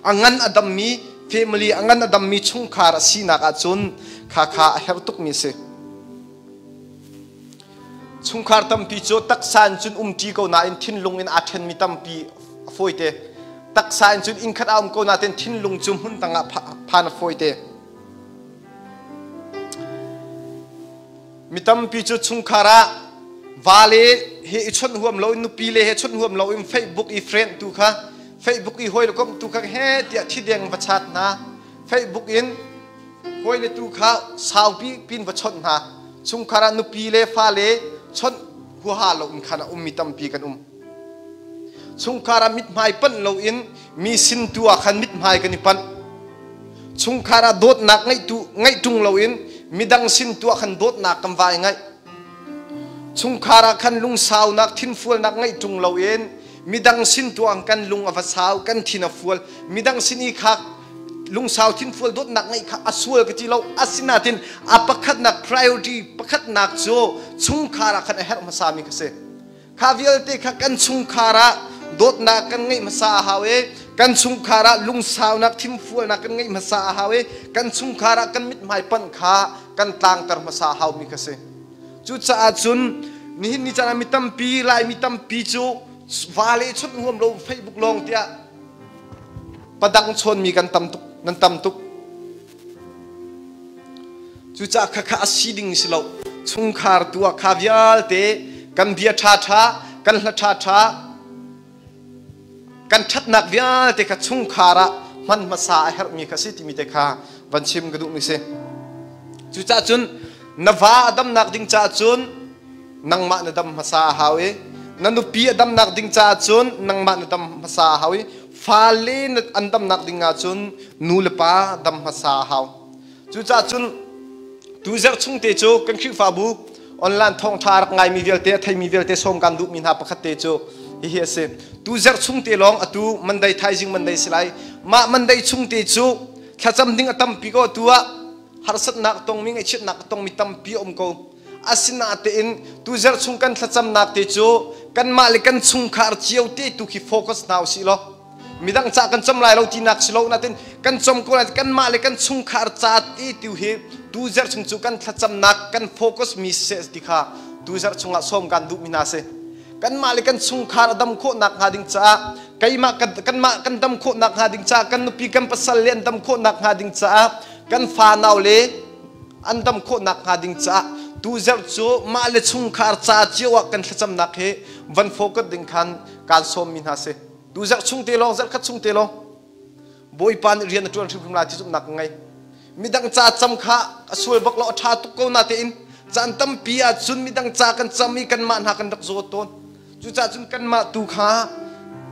A ngan a dammi family, a ngan a dammi chungkhar a sinak ahcun kha kha a herh tukmi a si. Chungkhar tampi cu taksa in cun umṭi ko nain thinlung in aa ṭhenmi tampi a fawite. Taksa in cun innkhat ah um ko nain thinlung cu hmun dang ah phan a fawite. Mi tampi cu chungkhar ah vale he i chawnh huam loin nupi le he chawnh huam loin Facebook i friend tu kha Facebook i hawi le komh tu kha he tiah thideng va chat hna. Facebook in hawile tu kha saupi pin va chawnh hna. Chungkhar ah nupi le fale chawnh huaha lo in khan a ummi tampi kan um. Chungkhar ah mithmai panh loin mi sin tu ah khan mithmai kan i panh. Chungkhar ah dawtnak ngeihtu ngeih ṭung loin midang sin tu ah khan dawtnak kan vai ngaih. Chungkhar ah khan lungsaunak thinfualnak ngeih ṭung loin midang sin tu ah kan lung a va sau, kan thin a fual. Midang sin i kha lungsau thinfual dawtnak ngeih kha a sual ka ti lo. Asinain a pakhatnak priority pakhatnak cu chungkhar ah khan a herh hmasami kha si. Kha vialte kha kan chungkhar ah dawtnak kan ngeih hmasa a hau i kan chungkhar ah lungsaunak thimfualnak kan ngeih hmasa a hau i kan chungkhar ah kan mithmai panh kha kan tlangter hmasa a haumi kha si. Cucaah cun nihin ni caan ah mi tampi Laimi tampi cu vale chawnh huam lo Facebook lawng tiah padang chawnmi kan tam tuk nan tam tuk. Cucaah khakha a si ding si lo. Chungkhar tu ah kha vialte kan bia ṭhaṭha, kan hla ṭhaṭha, kan ṭhatnak vialte kha chungkhar ah hman hmasa a herhmi kha si timi te kha van chim ka duhmi si. Cucaah cun na va a damnak ding caah cun nangmah na dam hmasa a hau i na nupi a damnak ding caah cun nangmah na dam hmasa a hau i fale an damnak ding ahcun nu le pa dam hmasa a hau. Cucaah cun tuzarh chung te cu kan Khrihfabu online thawngṭha rak ngaimi vialte a theimi vialte sawm kan duhmi hna pakhat te cu hihi a si. Tuzarh chung te lawng atu Monday thaizing Monday si lai. Mah Monday chung te cu thlacam ding a tampi ko atu ah harsatnak tongmi ngaihchiatnak tongmi tampi a um ko. Asinain tuzarh chung kan thlacamnak te cu kanmah le kan chungkhar cio te tu khi focus hna usih law midang ca kan cam lai lo tinak si lo natin kan com ko lai kanmah le kan chungkhar ca te tu hi tuzarh chung cu kan thlacamnak kan focus mi seh ti kha tuzarh chungah sawm kan duhmi hna si. Kanmah le kan chungkhar a dam khawhnak hnga ding caah keimah kanmah kan dam khawhnak hnga ding caah kan nupi kan pasal le an dam khawhnak hnga ding caah kan fanau le an dam khawhnak hnga ding caah tuzarh cu mah le chungkhar ca cio ah kan thlacamnak hi van focus ding khan kaan sawmmi hna si. Tuzarh chung te lawng, zarh khat chung te lawng Bawipa nih rian a ṭuan hrimhrim lai ti zumhnak ka ngei. Midang ca cam kha a sual bak lo, a ṭha tuk ko natein caan tampi ah cun midang ca kan cam i kanmah hna kan rak zaw tawn. Cucaah cun kanmah tu kha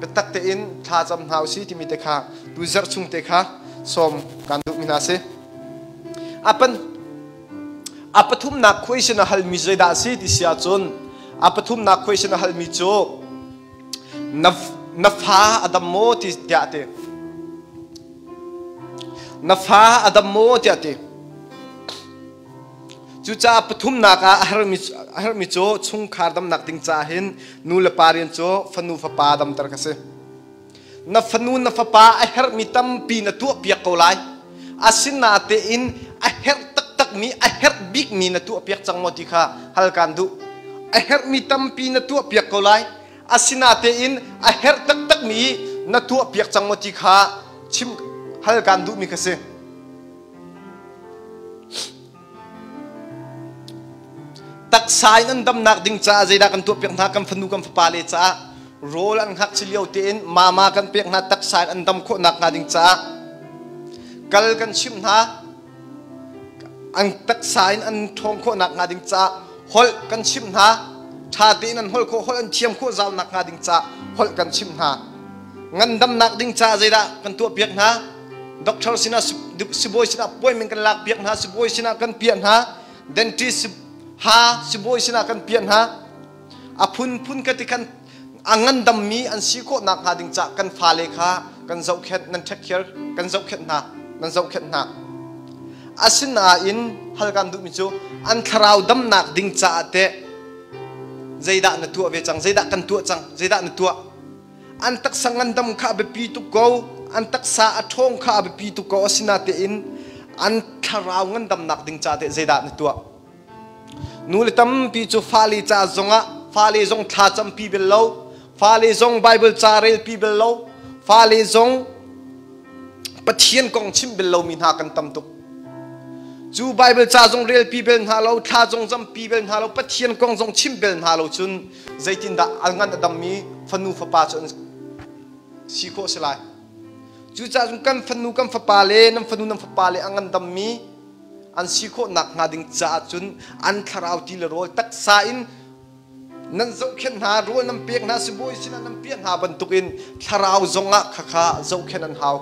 biatak tein thla cam hna usih timi te kha tu zarh chung te kha sawm kan duhmi hna si. A pan a pathumnak question a halmi zeidah a si ti si ahcun a pathumnak question a halmi cu na na fa a dam maw ti tiah a ti. Na fa a dam maw tiah a ti. Cucaah pathumnak ah a herhmi cu chungkhar damnak ding caah hin nu le pa rian cu fanu fapa damter kha si. Na fanu na fapa a herhmi tampi na tuahpiak ko lai. Asinatein a herh taktakmi a herh bikmi na tuahpiak cang maw ti kha hal kaan duh. A herhmi tampi na tuahpiak ko lai. Asinatein a herh taktakmi na tuahpiak cang maw ti kha chim hal kaan duhmi kha si. Taksa in an damnak ding caah zeidah kan tuahpiak hna kan fanu kan fapa le caah rawl an ngakchi lio tein mama kan pek hna taksa in an dam khawh nakhnga ding caah kal kan chimh hna an taksa in an ṭhawng khawh nakhnga ding caah holh kan chimh hna ṭha tein an holh khawh holh an thiam khawh zau nakhnga ding caah holh kan chimh hna ngandamnak ding caah zeidah kan tuahpiak hna Doctor sinah sibawi sinah appointment kan lak piak hna sibawi sinah kan piah hna dentist ha sibawi sinah kan piah hna a phunphun ka ti khan a ngandammi an si khawh nakhnga ding cah kan fale kha kan zohkhenh nan take care kan zohkhenh hna nan zohkhenh hna asinain hal kan duhmi cu an thlarau damnak ding caah teh zeidah na tuah ve cang zeidah kan tuah cang zeidah na tuah An taksa ngandam kha a biapi tuk ko, an taksa a ṭhawng kha a biapi tuk ko. Asinatein an thlarau ngandamnak ding ca teh zeidah na tuah? Nu le tampi cu fale ca zongah fale zong thla campi bel lo, fale zong Bible ca relpi bel lo, fale zong Pathian kong chimh bel lomi hna kan tam tuk. Cu Bible ca zong relpi bel hna lo, thla zong zampi bel hna lo, Pathian kong zong chimh bel hna lo cun zeitindah al ngan a dammi fanu fapa cu an si khawh si lai. Cucaah cun kan fanu kan fapa le nan fanu nan fapa le a ngandammi an si khawh nakhnga ding caah cun an thlarau ti le rawl taksa in nan zohkhenh hna, rawl nan pek hna, sibawi sinah nan piah hna bantukin thlarau zongah khakha zohkhenh an hau.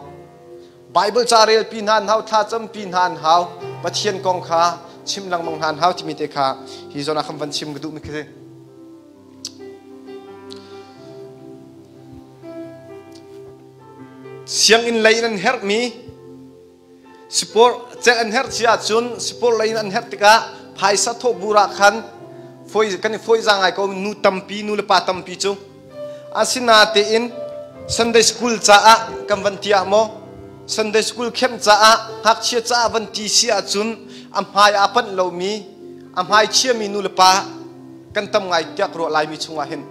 Bible ca relpi hna an hau, thlacampi hna an hau, Pathian kong kha chim lengmang hna an hau timi te kha hi zawn ah khan van chim ka duhmi khi si. Sianginn lei in an herhmi sport celh an herh si ahcun sport lei in an herh tikah phaisa thawh bur ah khan foi kan i fawiza ngai ko nu tampi nu le pa tampi cu asinatein Sunday school caah kan van ti ah maw Sunday school khem caah ngakchia caah van ti si ahcun a hmai aa panh lomi a hmai chiami nu le pa kan tam ngai tiah ka ruah laimi chungah hin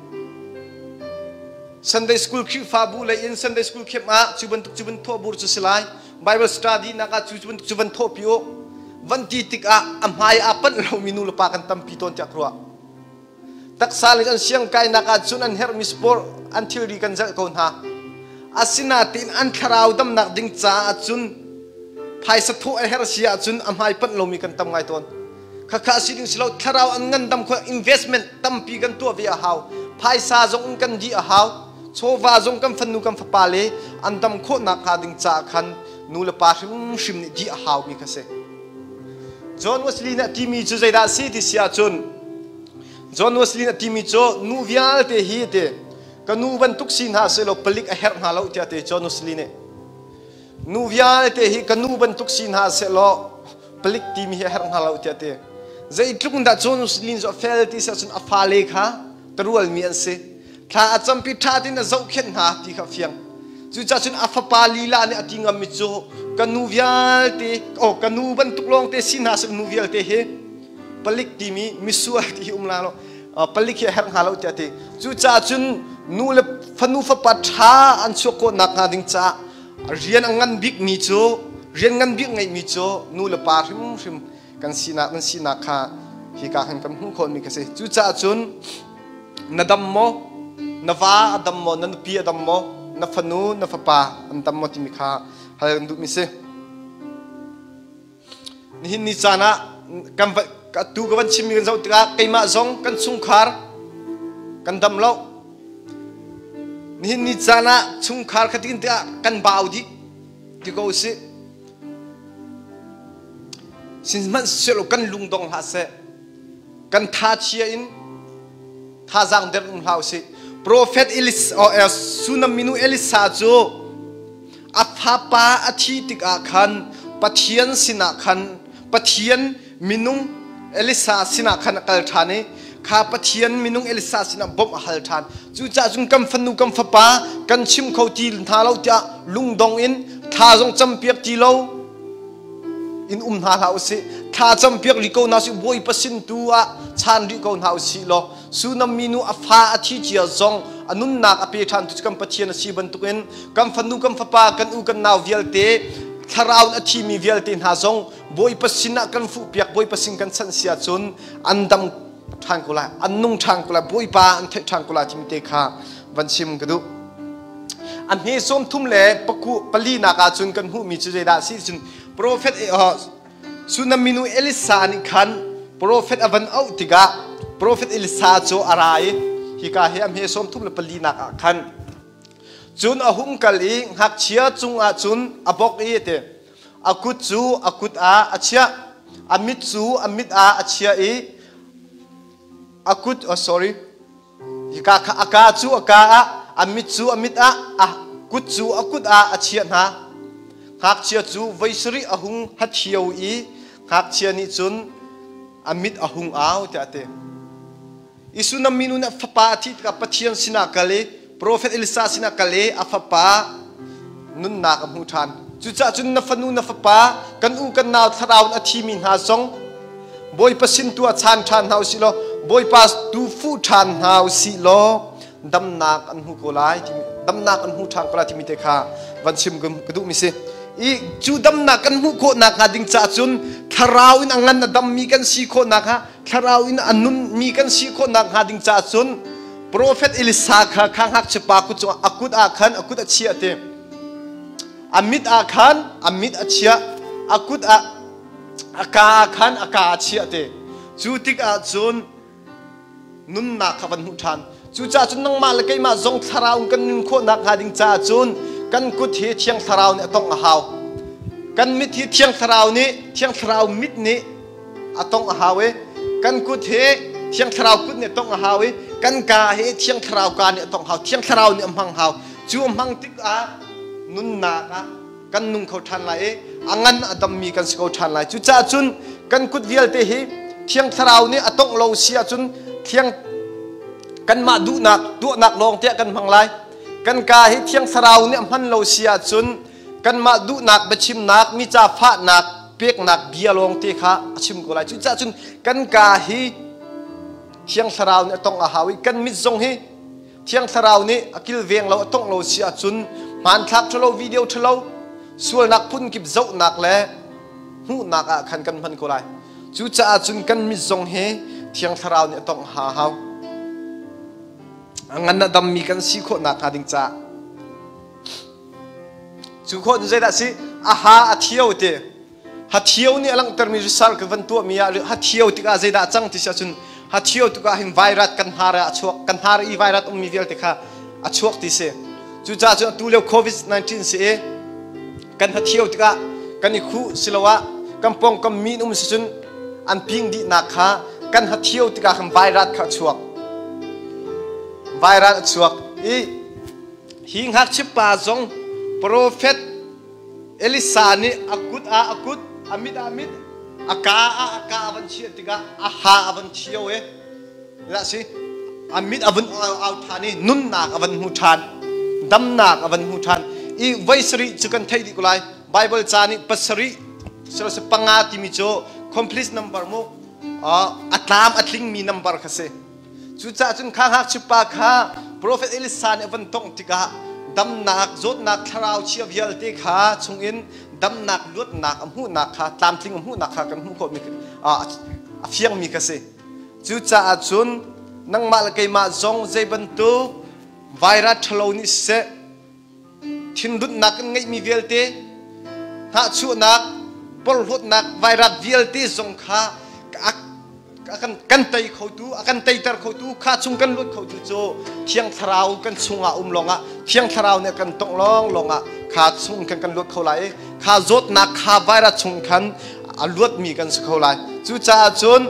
Sunday school Khrihfabu lei in Sunday school khem ah cu bantuk cu van thawh bur cu si lai Bible study nak ah cu bantuk cu van thawh pi u van ti tikah a hmai aa panh lomi nu le pa kan tampi tawn tiah ka ruah taksa le an siang kainak ah cun an herhmi sport an thilri kan zelh ko hna asinain an thlarau damnak ding caah cun phaisa thawh a herh si ahcun a hmai panh lomi kan tam ngai tawn Khakha si ding si lo thlarau an ngandam kho investment tampi kan tuah ve a hau. Phaisa zong in kan dih a hau. Chawva zong kan fanu kan fapa le an dam khawhnak hnga ding caah khan nu le pa hrimhrim nih dih a haumi kha si. John Wesley nih a timi cu zeidah a si ti si ahcun John Wesley nih a timi cu nu vialte hi ti ka nu bantuk si hna sehlaw palik a herh hna lo tiah ti John Wesley nih. Nu vialte hi ka nu bantuk si hna sehlaw palik timi hi a herh hnga lo tiah ti. Zeitluk in dah John cu a fel ti si ahcun a fale kha tarualmi an si. Thla a campi ṭha tein a zohkhenh hna ti kha a fiang. Cucaah cun a fapa lila nih a ti ngammi cu ka nu vialte, oh ka nu bantuk lawngte si hna seh nu vialte hi palik timi misual ti hi um la lo palik hi a herh hnga lo tiah a ti. Cucaah cun nu le fanu fapa ṭha an chuah khawh nakhnga ding caah rian a ngan bikmi cu rian ngan bik ngeihmi cu nu le pa hrimhrim kan sinak nan sinak kha hika khan kan hmuh khawhmi ka si. Cucaah cun na dam maw, na va a dam maw, na nupi a dam maw, na fanu, na fapa an dam maw timi kha hal kan duhmi si. Nihin ni caan ah kan tu ka van chimmi kan zoh tikah keimah zong kan chungkhar kan dam lo. Nihin ni caan ah chungkhar kha tin tiah kan bau dih ti ko usih. Sihmanhsehlaw kan lungdong hlah seh. Kan tha chia in thazaang der um hlah usih. Prophet Elis, oh, eh, Sunam minu Elisa cu a fapa a thi tikah khan Pathian sinah khan Pathian minung Elisa sinah khan a kal ṭhan i kha Pathian minung Elisa sinah bawmh a hal ṭhan. Cucaah cun kan fanu kan fapa kan chim kho ti hna lo tiah lungdong in thla zong campiak ti lo in um hna hlah usih. Thla campiak rih ko hna usih. Bawipa sin tu ah chan rih ko hna usih law Sunam minu a fa a thi cia zong a nunnak a pe ṭhan tu cu kan Pathian a si bantukin kan fanu kan fapa kan u kan nau vialte thlarau in a thimi vialte hna zong Bawipa sinah kan fuhpiak Bawipa sin kan chanh si ahcun an dam ṭhan ko lai an nung ṭhan ko lai Bawipa an theih ṭhan ko lai timi te kha van chim ka duh. A hme sawm thum le paku pali nak ahcun kan hmuhmi cu zeidah a si cun profet Sunam minu Elisa nih khan profet a van auh tikah profet Elisa cu a ra i hika hi a hme 34 nak ah khan cun a hung kal i ngakchia cungah cun a bok i ti a kut cu a kut ah a chiah a mit cu a mit ah a chiah i a kut oh sorry Hika kha a kaa cu a kaa ah, a mit cu a mit ah, a kut cu a kut ah a chiah hna. Ngakchia cu voi sarih a hung hathio i ngakchia nih cun a mit a hung au tiah a ti. Isunam minu nih a fapa a thih tikah Pathian sinah kal i Profet Elisa sinah kal i a fapa nunnak a hmu ṭhan. Cucaah cun na fanu na fapa kan u kan nau thlarau in a thimi hna zong Bawipa sin tu ah chaan ṭhan hna usih law Bawipa tu fuh ṭhan hna usih law damnak an hmu ko lai timi damnak an hmu ṭhan ko lai timi te kha van chim ka duhmi si. I cu damnak kan hmuh khawh nakhnga ding caah cun thlarau in a ngan a dammi kan si khawh nakhnga thlarau in a nunmi kan si khawh nakhnga ding caah cun Profet Elisa kha kha ngakchia pa kut cungah a kut ah khan a kut a chiah te. A mit ah khan a mit a chiah, a kut ah a ka ah khan a ka a chiah te. Cu tikah cun nunnak kha van hmuh ṭhan. Cucaah cun nangmah le keimah zong thlarau in kan nun khawh nakhnga ding caah cun kan kut hi Thiang Thlarau nih a tongh a hau. Kan mit hi Thiang Thlarau nih Thiang Thlarau mit nih a tongh a hau i kan kut hi Thiang Thlarau kut nih a tongh a hau i kan kaa hi Thiang Thlarau kaa nih a tongh hau. Thiang Thlarau nih a hmang hau. Cu a hmang tikah nunnak ah kan nung kho ṭhan lai i a ngan a dammi kan si kho ṭhan lai. Cucaah cun kan kut vialte hi Thiang Thlarau nih a tongh lo si ahcun thiang kanmah duhnak tuahnak lawng tiah kan hmang lai. Kan kaa hi Thiang Thlarau nih a hman lo si ahcun kanmah duhnak biachimnak mi ca fahnak peknak bia lawng te kha a chim ko lai. Cucaah cun kan kaa hi Thiang Thlarau nih a tongh a hau i kan mit zong hi Thiang Thlarau nih a kilveng lo a tongh lo si ahcun hmanthlak ṭhalo video ṭhalo sualnak phunkip zohnak le hmuhnak ah khan kan hman ko lai. Cucaah cun kan mit zong hi Thiang Thlarau nih a tongh ha hau. A ngan a dammi kan si khawh nakhnga ding caah. Cu khawh cu zeidah a si? A ha a thio ti. Hathio nih a langhtermi research ka van tuahmi ah hathio tikah zeidah a cang ti si ahcun hathio tikah hin virus kan hnar ah a chuak, kan hnar i virus ummi vialte kha a chuak ti si. Cucaah cun atu lio COVID-19 si i kan hathio tikah kan i khuh siloah kan pawngkam mi um si cun an ping dihnak kha kan hathio tikah khan virus kha a chuak. Virus a chuak i hi ngakchia pa zong prophet Elisa nih a kut ah a kut, a mit ah a mit, a kaa ah a kaa a van chiah tikah a ha a van thio i dah si a mit a vun au ṭhan i nunnak a van hmu ṭhan, damnak a van hmu ṭhan. I voi sarih cu kan theih dih ko lai. Bible ca nih pasarih sirose panga timi cu complete number mu a tlam a tlingmi number kha si. Cucaah cun kha ngakchiapa kha profet Elisa nih a van tongh tikah damnak, zawtnak thlarau chia vialte kha chungin damnak, luatnak a hmuhnak kha, tlamtling a hmuhnak kha kan hmuh khawhmi a fiangmi kha si. Cucaah cun nangmah le keimah zong zei bantuk virus ṭhalo nih siseh, thinrunnak kan ngeihmi vialte, hnahchuahnak, porhlawtnak virus vialte zong kha kan tei khotu, a kan teiter khotu, kha chung kan lut khotu cu Thiang Thlarau kan chungah um lawngah, Thiang Thlarau nih kan tongh lawng lawngah kha chung khan kan luat kho lai i kha zawtnak kha virus chung khan a luatmi kan si kho lai. Cucaah cun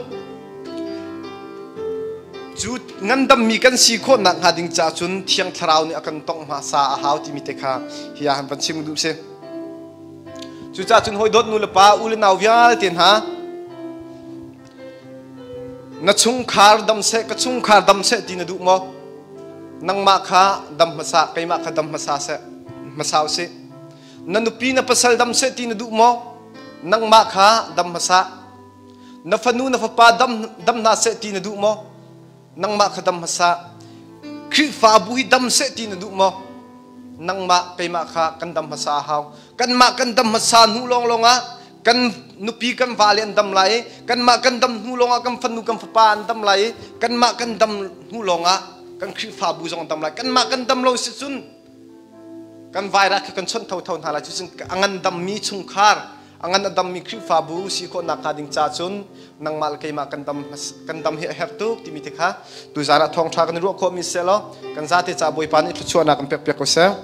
cu ngandammi kan si khawh nakhnga ding caah cun Thiang Thlarau nih a kan tongh hmasa a hau timi te kha hi ah han van chim duh si. Cucaah cun hawi dawt nu le pa u le nau vialte hna na chungkhar dam seh ka chungkhar dam seh ti na duh maw? Nangmah kha dam hmasa keimah kha dam hmasa seh hmasa usih. Na nupi na pasal dam seh ti na duh maw? Nangmah kha dam hmasa. Na fanu na fapa dam dam hna seh ti na duh maw? Nangmah kha dam hmasa. Khrihfabu hi dam seh ti na duh maw? Nangmah keimah kha kan dam hmasa a hau. Kanmah kan dam hmasa hnu lawnglawng ah kan nupi kan vale an dam lai i kanmah kan dam hnu lawngah kan fanu kan fapa an dam lai i kanmah kan dam hnu lawngah kan Khrihfabu zong an dam lai. Kanmah kan dam lo si cun kan virus kha kan chawnh thotho hna lai. Cucun a ngandammi chungkhar a ngan a dammi Khrihfabu si khawh nakhnga ding ca cun nangmah le keimah kan dam kan dam hi a herh tuk timi te kha tuzaan ah thawngṭha kan i ruah khawhmi seh law kan zate ca Bawipa nih thluachuahnak kan pek piak ko seh.